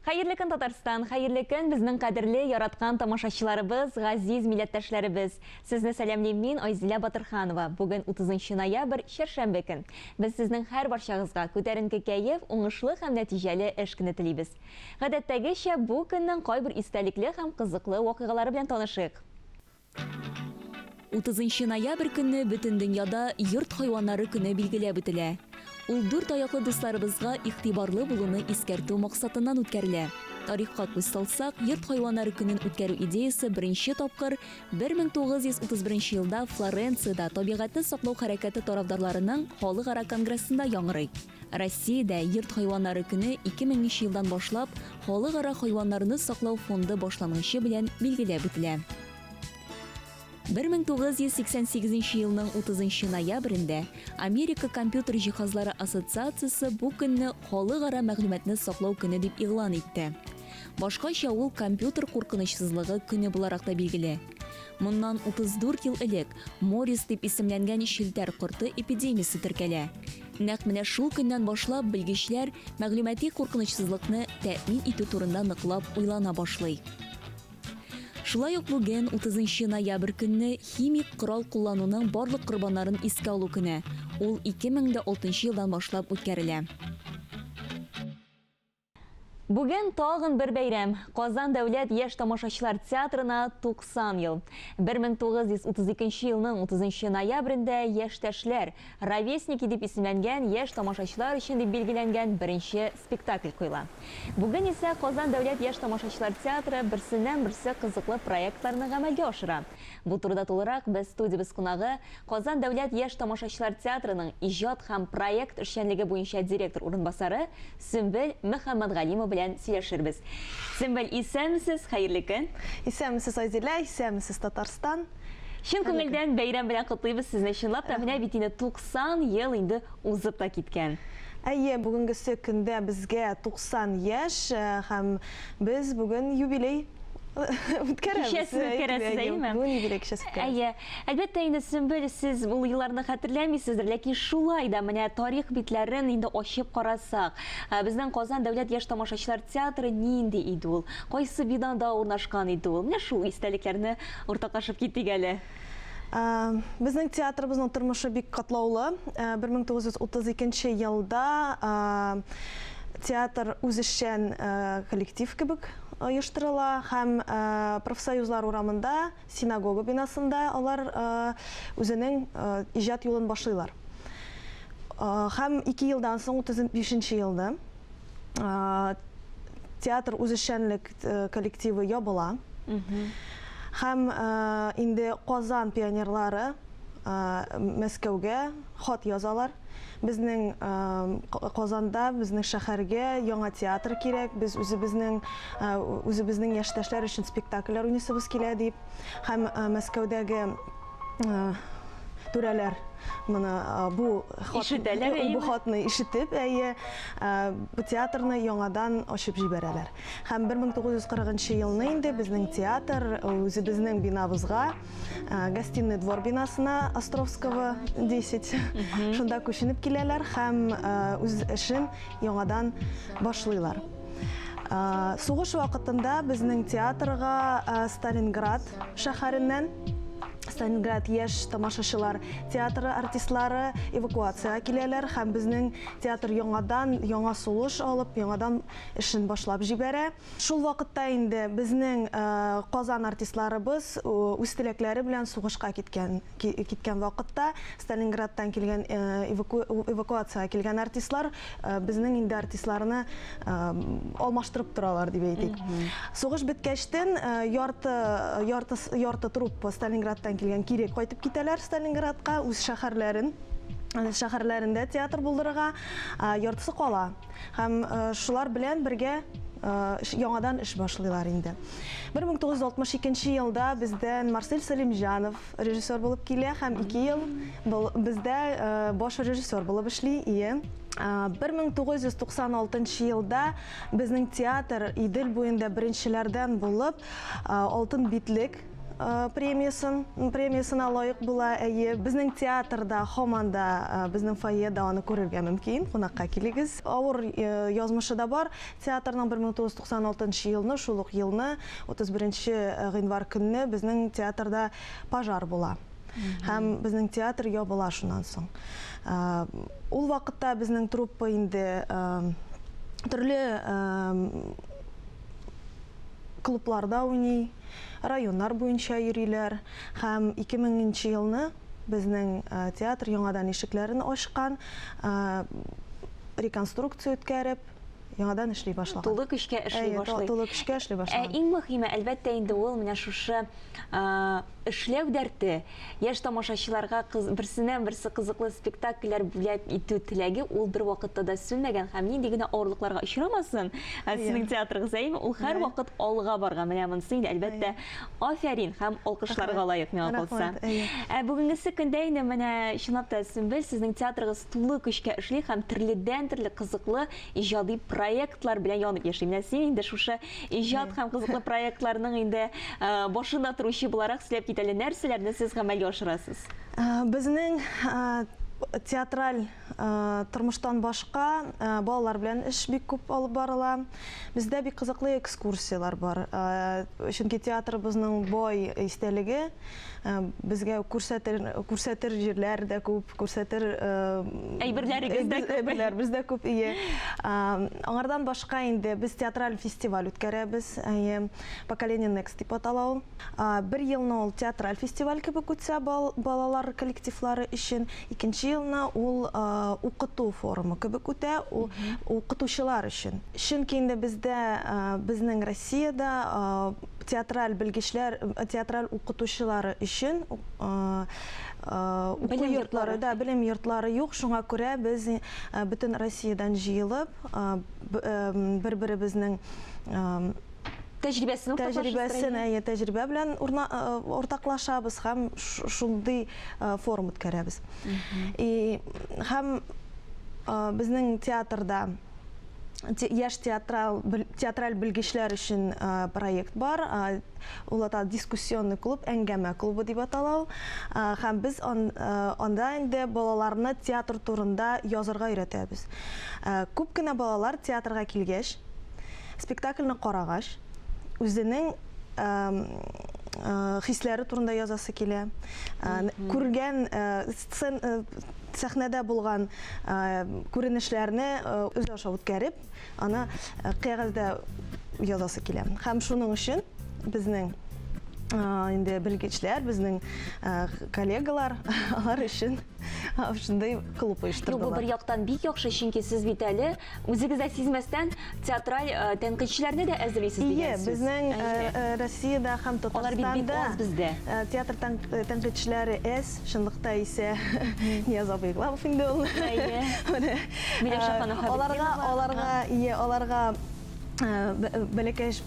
Хәерле көн, Татарстан! Хәерле көн, безнең кадерле, яраткан тамашачыларыбыз, газиз милләттәшләребез! Сезне сәламлим мин, Айзилә Батырханова. Бүген 30 ноябрь, чәршәмбе көн. Без сезнең һәрбарчагызга күтәренке кәеф, уңышлы һәм нәтиҗәле эш көне телибез. Гадәттәгечә, бу көннең кайбер истәлекле һәм кызыклы вакыйгалары белән танышыйк. 30 ноябрь көнне бөтен дөньяда Йорт хайваннары көне билгеләп үтелә. Ул дүрт аяклы дусларыбызга игътибарлы булуны искәртү максатыннан үткәрелә. Тарихка күз салсак, Йорт хайваннары көнен үткәрү идеясе беренче тапкыр 1931 елда Флоренциядә табигатьне саклау хәрәкәте тарафдарларының халыкара конгрессында яңгырый. Россиядә Йорт хайваннары көне 2000 нче елдан башлап Халыкара хайваннарны саклау фонды башлангычы белән билгеләп үтелә. 1988 нче елның 30 нчы ноябрендә Америка компьютер җиһазлары ассоциациясе бу көнне Халыкара мәгълүматны саклау көне дип игълан итте. Башкача ул компьютер куркынычсызлыгы көне буларак та билгеле. Моннан 34 ел элек Морис дип исемләнгән челтәр корты эпидемиясе теркәлә. Нәкъ менә шул көннән башлап белгечләр мәгълүмати куркынычсызлыкны тәэмин итү турында ныклап уйлана башлый. Шулай ук бүген, 30 ноябрь көнне, химик корал куллануның барлык корбаннарын искә алу көне. Ул 2006 елдан башлап үткәрелә. Бүген тагын бер бәйрәм. Казан дәүләт яшь тамашачылар театрына 90 ел. 1932 елның 30 ноябрендә Яшьтәшләр, Ровесники дип исемләнгән яшь тамашачылар өчен дип билгеләнгән беренче спектакль куела. Бүген исә Казан дәүләт яшь тамашачылар театры берсеннән-берсе кызыклы проектларны гамәлгә ашыра. Бу турыда тулырак без студиябез кунагы, Казан дәүләт яшь тамашачылар театрының иҗат һәм проект эшчәнлеге буенча директор урынбасары Сөмбел Мөхәммәтгалимова белән сөйләшербез. Сөмбел, исәнмесез, хәерле көн! Исәнмесез, Айзилә, исәнмесез, Татарстан! Чын күңелдән бәйрәм белән котлыйбыз сезне. Чынлап та, менә бит инде 90 ел инде узып та киткән. Әйе, бүгенгесе көндә безгә 90 яшь һәм без бүген юбилей үткәрәбез. Кичәсен үткәрәсез, әйеме? Бүген юбилей кичәсе үткәрәбез. Әйе. Әлбәттә инде, Сөмбел, сез ул елларны хәтерләмисездер, ләкин шулай да менә тарих битләрен инде ачып карасак, безнең Казан дәүләт яшь тамашачылар театры нинди иде ул? Кайсы бинада урнашкан иде ул? Менә шул истәлекләрне уртаклашып китик әле. Безнең театрыбызның тормышы бик катлаулы. 1932 елда театр үзешчән коллектив кебек оештырыла һәм Профсоюзлар урамында, синагога бинасында алар үзенең иҗат юлын башлыйлар. Һәм ике елдан соң, 35 нче елда, театр үзешчәнлек коллективы ябыла. Һәм инде Казан пионерлары Мәскәүгә хат язалар. Безнең Казанда, безнең шәһәргә яңа театр кирәк, без үзебезнең үзебезнең яшьтәшләр өчен спектакльләр уйныйсыбыз килә дип. Һәм Мәскәүдәге түрәләр моны бу хат, Ишетәләр, бу хатны ишетеп, әйе, бу театрны яңадан ачып җибәрәләр. Һәм 1940 елны инде безнең театр үзебезнең бинабызга, Гостиный двор бинасына Островского 10, шунда күченеп киләләр һәм үз эшен яңадан башлыйлар. Сугыш вакытында безнең театрга Сталинград шәһәреннән Сталинград яшь тамашачылар театры артистлары эвакуациягә киләләр һәм безнең театр яңадан яңа сулыш алып, яңадан эшен башлап җибәрә. Шул вакытта инде безнең Казан артистларыбыз үз теләкләре белән сугышка киткән киткән вакытта Сталинградтан килгән эвакуациягә килгән артистлар безнең инде артистларны алмаштырып торалар дип әйтик. Сугыш беткәчтен ярты ярты ярты труппа Сталинградтан килгән кире кайтып китәләр Сталинградка үз шәһәрләрен шәһәрләрендә театр булдырырга, яртысы кала. Һәм шулар белән бергә яңадан эш башлыйлар инде. 1962 елда бездән Марсель Сәлимҗанов режиссер булып килә һәм 2 ел бездә баш режиссер булып эшли. Ие. 1996 елда безнең театр Идел буенда беренчеләрдән булып Алтын битлек премиясен, премиясенә лаек була. Әйе, безнең театрда һаман да безнең фойеда аны күрергә мөмкин. Кунакка килегез. Авыр язмышы да бар. Театрның 1996 елны, шул ук елны, 31 гыйнвар көнне безнең театрда пожар була. Һәм безнең театр ябыла шуннан соң. Ул вакытта безнең труппа инде төрле клубларда уйный, районнар буенча йөриләр. Һәм 2000 нче елны безнең театр яңадан ишекләрен ачкан, реконструкция үткәреп, яңадан эшли башлаган. Тулы көчкә эшли башлый. Тулы көчкә эшли башлаган. Ә иң мөһиме, әлбәттә инде, ул менә шушы эшләү дәрте, яшь тамашачыларга берсеннән-берсе кызыклы спектакльләр бүләк итү теләге ул бервакытта да сүнмәгән һәм нинди генә авырлыкларга очрамасын, сезнең театрыгыз, әйеме, ул һәрвакыт алга барган. Менә монысы инде, әлбәттә, афәрин һәм алкышларга лаек, миңа калса. Ә бүгенгесе көндә инде менә чынлап та, Сөмбел, сезнең театрыгыз тулы көчкә эшли һәм төрледән-төрле кызыклы иҗади проектлар белән янып яши. Менә син инде шушы иҗат һәм кызыклы проектларның инде башында торучы буларак сөйләп кит әле, нәрсәләрне сез гамәлгә ашырасыз? Безнең театраль тормыштан башка балалар белән эш бик күп алып барыла. Бездә бик кызыклы экскурсияләр бар. Чөнки театрыбызның бай истәлеге, безгә күрсәтер, күрсәтер җирләр дә күп, күрсәтер әйберләрегез дә күп. Әйберләребез дә күп, ие. Аңардан башка инде без театраль фестиваль үткәрәбез, әйе. Поколение Next дип атала ул. Бер елны ул театраль фестиваль кебек үтсә балалар коллективлары өчен, икенче елны ул укыту форумы кебек үтә, ул укытучылар өчен. Чөнки инде бездә, безнең Россиядә театраль белгечләр, театраль укытучылары өчен уку йортлары да, белем йортлары юк. Шуңа күрә без бөтен Россиядән җыелып, бер-беребезнең тәҗрибәсен тәҗрибәсен, әйе, тәҗрибә белән уртаклашабыз һәм шундый форум үткәрәбез. И һәм безнең театрда яшь театрал театраль белгечләр өчен проект бар. Ул ата дискуссионный клуб, әңгәмә клубы дип атала ул. Һәм без анда инде балаларны театр турында язырга өйрәтәбез. Күп кенә балалар театрга килгәч, спектакльне карагач, үзенең хисләре турында язасы килә. Күргән сцен сәхнәдә булган күренешләрне үзе аша үткәреп, аны кәгазьдә язасы килә. Һәм шуның өчен безнең инде белгечләр, безнең коллегалар алар өчен шундый клуб оештырдылар. Юк, бу бер яктан бик яхшы, чөнки сез бит әле үзегез дә сизмәстән театраль тәнкыйтьчеләрне дә әзерлисез дигән сүз. Ие, безнең Россиядә һәм Алар бит бик Татарстанда аз бездә. Театр тәнкыйтьчеләре әз, чынлыкта исә Нияз абый Игламов инде ул. Әйе. Менә. Миләүшә ханым Аларга, Хәбетдинова. аларга, ие, аларга бәләкәч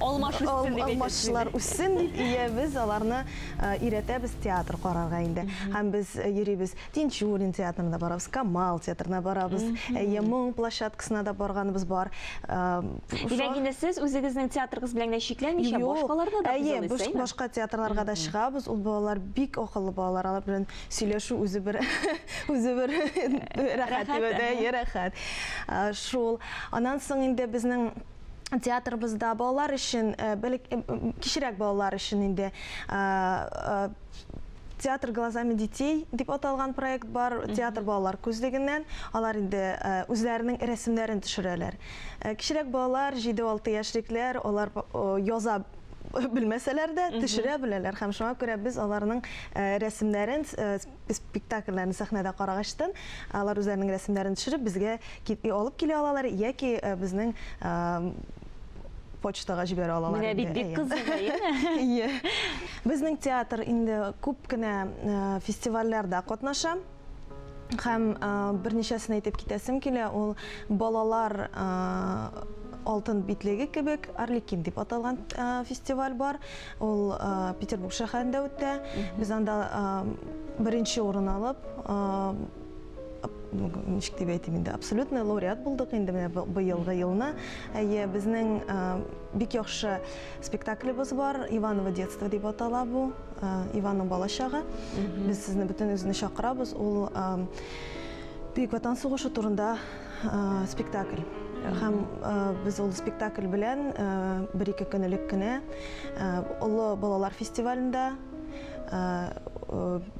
Алмаш үссен дип әйтәсез. Алмашчылар үссен дип, ие, без аларны өйрәтәбез театр карарга инде. Һәм без йөрибез Тинчурин театрына барабыз, Камал театрына барабыз, әйе, Моң площадкасына да барганыбыз бар. Димәк, инде сез үзегезнең театрыгыз белән генә чикләнмичә, башкаларны да әйе, күзаллыйсыз, әйеме? Башка театрларга да чыгабыз. Ул балалар бик акыллы балалар, алар белән сөйләшү үзе бер үзе бер рәхәт дип әйтә, әйе, рәхәт. Шул. Аннан соң инде безнең театрыбызда балалар өчен, кечерәк балалар өчен инде Театр глазами детей дип аталган проект бар, театр балалар күзлегеннән. Алар инде үзләренең рәсемнәрен төшерәләр. Кечерәк балалар, 7-6 яшьлекләр, алар яза белмәсәләр дә, төшерә беләләр. Һәм шуңа күрә без аларның рәсемнәрен, спектакльләрне сәхнәдә карагачтын, алар үзләренең рәсемнәрен төшереп, безгә алып килә алалар яки безнең почтага җибәрә алалар. Менә бит бик кызык, әйеме? Ие. Безнең театр инде күп кенә фестивальләрдә катнаша. Һәм берничәсен әйтеп китәсем килә, ул балалар алтын битлеге кебек Арлекин дип аталган фестиваль бар. Ул Петербург шәһәрендә үтә. Без анда беренче урын алып, ничек дип әйтим инде, абсолютный лауреат булдык инде менә быелгы елны. Әйе, безнең бик яхшы спектаклебыз бар, Иваново детство дип атала бу, Иванның балачагы. Без сезне бөтенегезне чакырабыз. Ул Бөек Ватан сугышы турында спектакль. Һәм без ул спектакль белән бер-ике көн элек кенә Олы балалар фестивалендә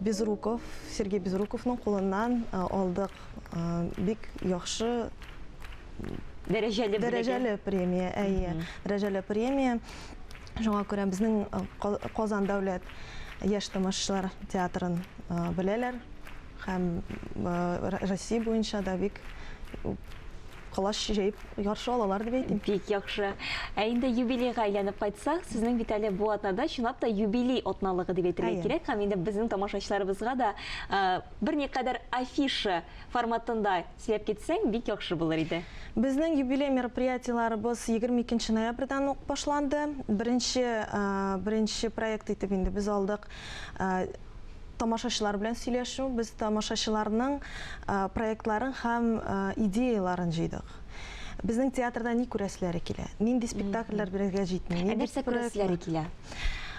Безруков, Сергей Безруковның кулыннан алдык бик яхшы дәрәҗәле дәрәҗәле премия, әйе, дәрәҗәле премия. Шуңа күрә безнең Казан дәүләт яшь тамашачылар театрын беләләр һәм Россия буенча да бик колач җәеп каршы алалар дип әйтим. Бик яхшы. Ә инде юбилейга әйләнеп кайтсак, сезнең бит әле бу атнада чынлап та юбилей атналыгы дип әйтергә кирәк һәм инде безнең тамашачыларыбызга да берникадәр афиша форматында сөйләп китсәң, бик яхшы булыр иде. Безнең юбилей мероприятиеләребез 22 ноябрьдән ук башланды. Беренче, беренче проект итеп инде без алдык тамашачылар белән сөйләшү. Без тамашачыларның проектларын һәм идеяларын җыйдык. Безнең театрда ни күрәселәре килә? Нинди спектакльләр бирергә җитми? Ә нәрсә күрәселәре килә?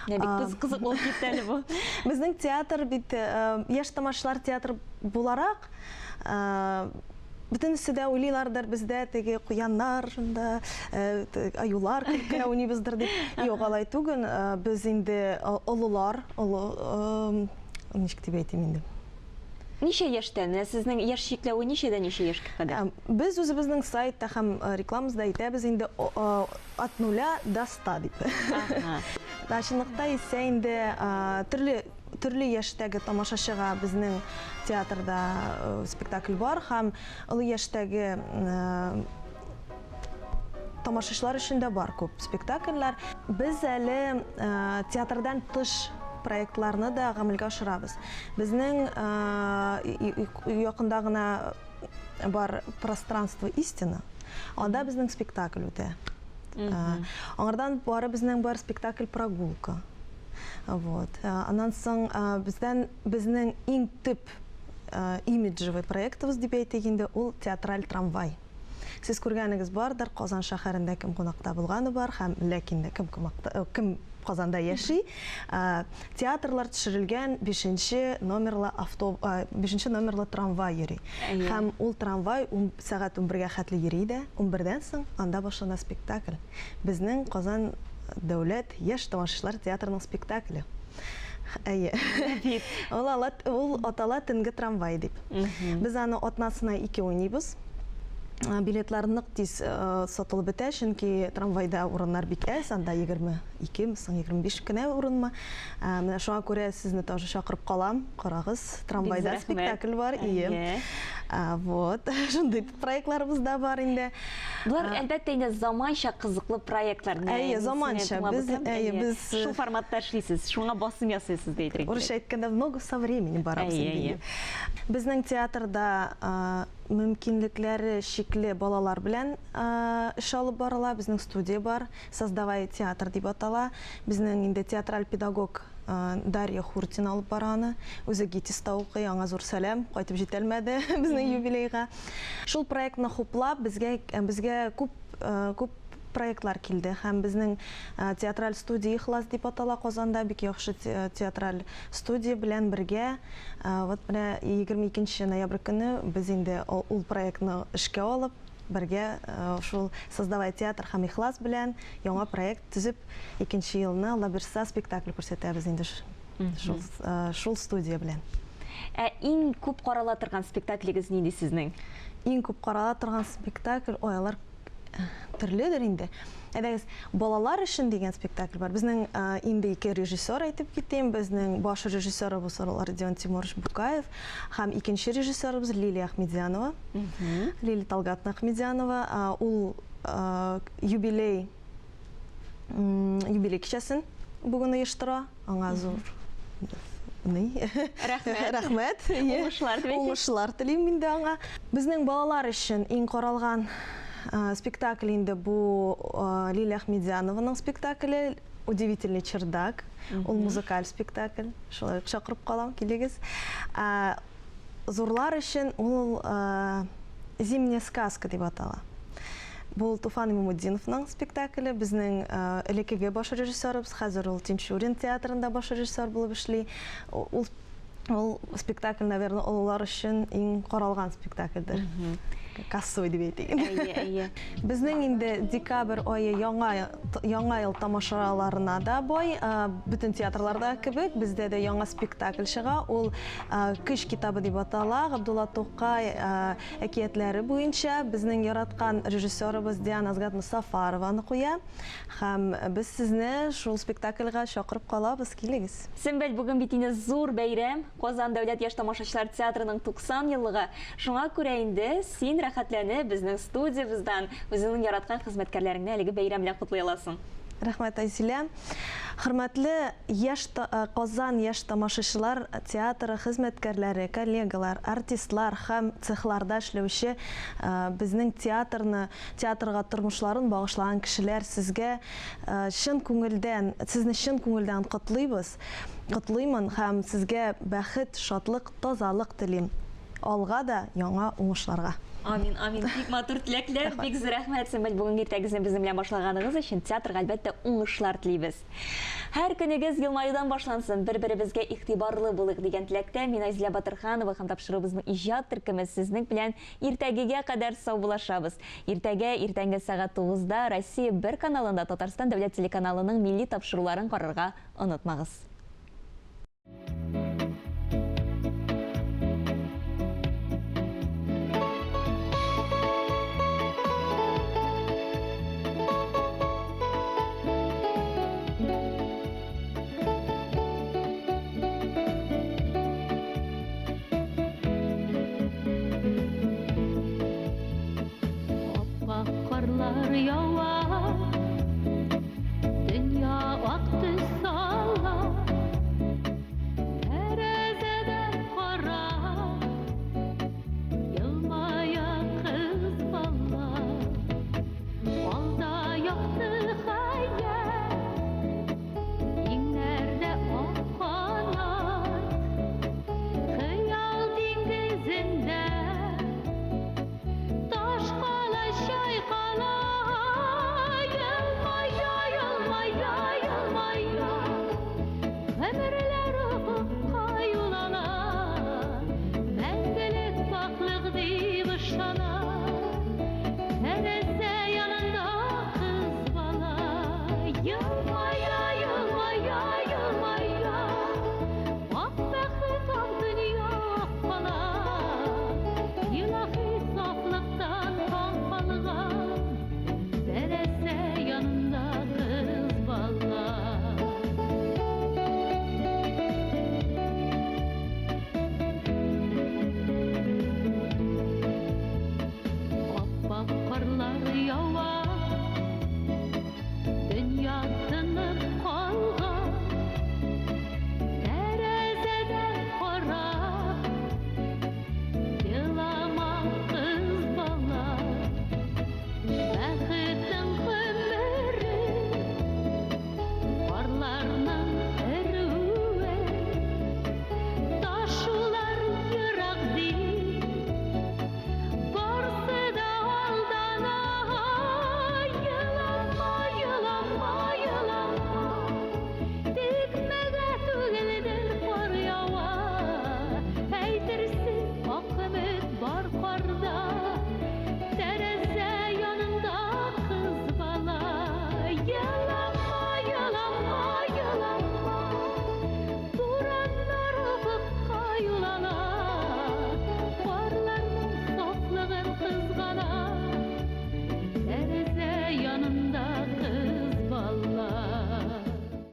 Менә бик кызык булып китте әле бу. Безнең театр бит яшь тамашачылар театры буларак, бөтенесе дә уйлыйлардыр, бездә теге куяннар шунда, аюлар кебек кенә уйныйбыздыр дип. Юк, алай түгел. Без инде олылар, олы, ничек дип әйтим инде. Ничә яшьтән? Менә сезнең яшь чикләве ничәдән ничә яшькә кадәр? Без үзебезнең сайтта һәм рекламабызда әйтәбез инде от нуля до ста дип. Ә чынлыкта исә инде төрле төрле яшьтәге тамашачыга безнең театрда спектакль бар һәм олы яшьтәге тамашачылар өчен дә бар күп спектакльләр. Без әле театрдан тыш проектларны да гамәлгә ашырабыз. Безнең якында гына бар пространство истина. Анда безнең спектакль үтә. Аңардан бары безнең бар спектакль прогулка. Вот. Аннан соң бездән безнең иң төп имиджевый проектыбыз дип әйтик инде, ул театраль трамвай. Сез күргәнегез бардыр, Казан шәһәрендә кем кунакта булганы бар һәм ләкин дә кем кунакта, кем Казанда яши, театрлар төшерелгән 5 номерлы авто, 5 номерлы трамвай йөри. Һәм ул трамвай сәгать 11-гә хәтле йөри дә, 11-дән соң анда башлана спектакль. Безнең Казан дәүләт яшь тамашачылар театрының спектакле. Әйе. Ул ала, ул атала төнге трамвай дип. Без аны атнасына ике уйныйбыз. Билетлар нык тиз сатылып бетә, чөнки трамвайда урыннар бик әз, анда 22 соң 25 кенә урынмы. Менә шуңа күрә сезне тоже чакырып калам. Карагыз, трамвайда спектакль бар. Ие. Вот, шундый проектларыбыз да бар инде. Болар, әлбәттә, инде заманча кызыклы проектлар. Әйе, заманча. Без, әйе, без шул форматта эшлисез, шуңа басым ясыйсыз дип әйтергә. Урысча әйткәндә, в ногу со временем барабыз инде. Безнең театрда мөмкинлекләре чикле балалар белән эш алып барыла. Безнең студия бар, Создавай театр дип атала. Безнең инде театраль педагог Дарья Хуртина алып бара аны. Үзе ГИТИСта укый, аңа зур сәлам, кайтып җитәлмәде безнең юбилейга. Шул проектны хуплап, безгә безгә күп күп проектлар килде һәм безнең театраль студия Ихлас дип атала Казанда, бик яхшы театраль студия белән бергә вот менә 22 ноябрь көне без инде ул проектны эшкә алып, бергә шул Создавай театр һәм Ихлас белән яңа проект төзеп, икенче елны, Алла бирса, спектакль күрсәтәбез инде шул шул студия белән. Ә иң күп карала торган спектаклегез нинди сезнең? Иң күп карала торган спектакль, ой, алар төрледер инде. Әйдәгез, балалар өчен дигән спектакль бар. Безнең инде ике режиссер әйтеп китим. Безнең баш режиссерыбыз Родион Тимурович Букаев һәм икенче режиссерыбыз Лилия Ахмедзянова. Лилия Талгатовна Ахмедзянова. Ул юбилей юбилей кичәсен бүген оештыра. Аңа зур ни? Рәхмәт. Рәхмәт. Уңышлар телим. Уңышлар телим инде аңа. Безнең балалар өчен иң каралган спектакль инде бу Лилия Ахмедзянованың спектакле Удивительный чердак. Ул музыкаль спектакль. Шулай ук чакырып калам, килегез. Зурлар өчен ул Зимняя сказка дип атала. Бу Туфан Имамутдиновның спектакле, безнең элеккеге баш режиссерыбыз, хәзер ул Тинчурин театрында баш режиссер булып эшли. Ул ул спектакль, наверное, олылар өчен иң каралган спектакльдер. Кассовый дип әйтик. Әйе, әйе. Безнең инде декабрь ае яңа яңа ел тамашаларына да бай. Бөтен театрларда кебек бездә дә яңа спектакль чыга. Ул Көч китабы дип атала. Габдулла Тукай әкиятләре буенча безнең яраткан режиссерыбыз Диана Асгатовна Сафарова аны куя. Һәм без сезне шул спектакльгә чакырып калабыз, килегез. Сөмбел, бүген бит инде зур бәйрәм, Казан дәүләт яшь тамашачылар театрының 90 еллыгы. Шуңа күрә инде син рәхәтләнеп безнең студиябездән үзеңнең яраткан хезмәткәрләреңне әлеге бәйрәм белән котлый аласың. Рәхмәт, Айзилә. Хөрмәтле яшь Казан яшь тамашачылар театры хезмәткәрләре, коллегалар, артистлар һәм цехларда эшләүче безнең театрны, театрга тормышларын багышлаган кешеләр, сезгә чын күңелдән, сезне чын күңелдән котлыйбыз, котлыймын һәм сезгә бәхет, шатлык, тазалык телим. Алга да яңа уңышларга! Амин, амин. Бик матур теләкләр, бик зур рәхмәт, Сөмбел, бүгенге иртәгезне безнең белән башлаганыгыз өчен. Театрга, әлбәттә, уңышлар телибез. Һәр көнегез елмаюдан башлансын, бер-беребезгә игътибарлы булыйк дигән теләктә мин Айзилә Батырханова һәм тапшыруыбызның иҗат төркеме сезнең белән иртәгегә кадәр саубуллашабыз. Иртәгә иртәнге сәгать тугызда Россия бер каналында Татарстан дәүләт телеканалының милли тапшыруларын карарга онытмагыз.